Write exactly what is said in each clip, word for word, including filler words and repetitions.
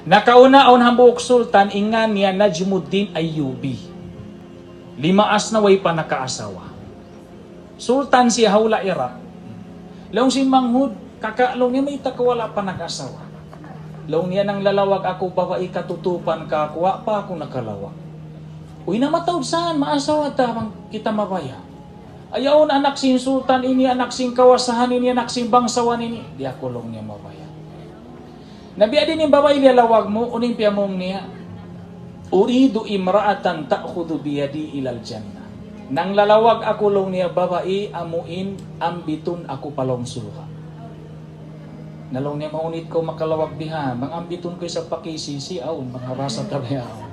Nakauna awn hambuuk sultan in ngan niya Najmuddin Ayyubi. Limaas na way pa nakaasawa. Sultan siya ha hula' Iraq. Laung sin manghud, kaka' laung niya mayta' kaw wala' pa nag-asawa. Laung niya nanglalawag aku babai katutupan kaku', wa' pa aku nakalawag. Uy, na mataud saan, maasawa ta bang kita mabaya'. Ayaw na anak sin sultan ini, anak sin kawasahan ini, anak sin bangsawan ini. Di' aku laung niya mabaya'. Na biya' diin in babai liyalawag mu, unu in piyamung niya? أريد امرأة تأخذ بيدي إلى الجنة. Nanglalawag aku laung niya babai amuin ambitun aku pa lawm surga'. Na laung niya mahunit kaw makalawag bihan, bang ambitun kaw isab pa K C C, awn, bang ha basa ta biya' awn.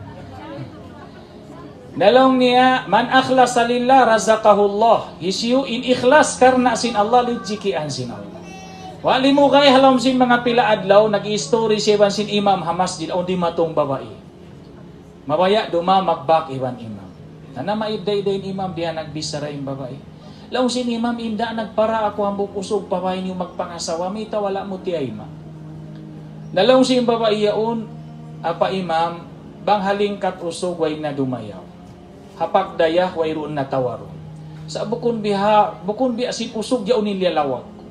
Na laung niya, من أخلص لله رزقه الله. Hisiyu in ikhlas karna' sin Allah, lijikian sin Allah. Wa' limugay ha lawm sin manga pila adlaw, nag-i-story siya iban sin imam ha masjid, awn dimatung babai. Mabaya' dumagbak iban imam. Na namaidda-idda in imam, di' na nagbichara in babai. Laung sin imam, inda' nagpara aku hambuuk usug pa bāy niyu magpangasawa, mayta' wala' mu tiyayma'. Na laung sin babai yaun, apa imam, bang ha lingkat usug way na dumayaw. Ha pagdayaw wayruun na tawarun. Sa' bukun biha', bukun biya' sin usug yaun in liyalawag ku.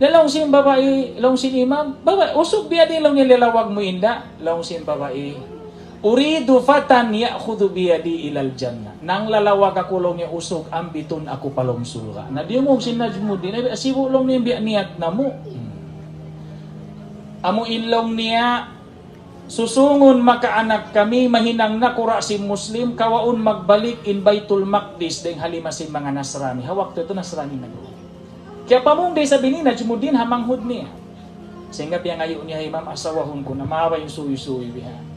Na laung sin babai, laung sin imam, babai, usug biya' diin laung niya liyalawag mu, inda'? Laung sin babai, أريد فتى يأخذ بيدي إلى الجنة. Nanglalawag aku laung niya usug ambitun aku pa lawm surga'. Na diyungug sin Najmuddin, ay, sibu' laung niya biya' niyat namu'. Hmm. Amu in laung niya, susungun makaanak kami, mahinang nakura' sin Muslim, kawaun magbalik in Baitul Maqdis dayn ha lima sin manga Nasrani. Ha waktu yadtu Nasrani na duun. Kiyapamung da isab ini Najmuddin ha manghud niya. Sahingga piyangayu' niya, "Imam, asawahun ku na, maawa in suysuy biha'."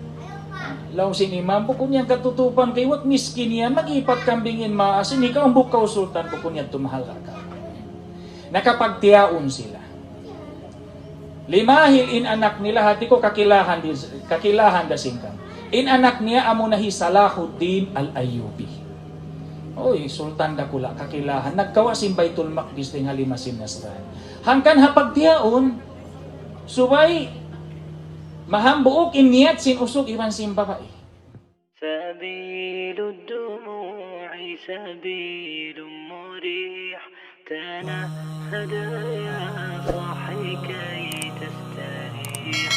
Laung sin imam, "Bukun yan katutupan kaymu, miskin yan, mag-ipat kambing in maas, ini kaw hambuuk kaw sultan, bukun yan tumahal ka." Nakapagtiyaun sila. Limahil in anak nila, hati ku kakilahan di-, kakilahan da sin kamu. In anak niya amuna hi Salahuddin Al-Ayyubi. Uy, sultan dakula', kakilahan. Nagkawa' sin Baitul Maqdis dayn ha lima sin Nasrani. Hangkan ha pagtiyaun, subay mahambuuk in niyat sin usug iban sin babai. سبيل الدموع سبيل مريح، تنهد يا صاحي كي تستريح.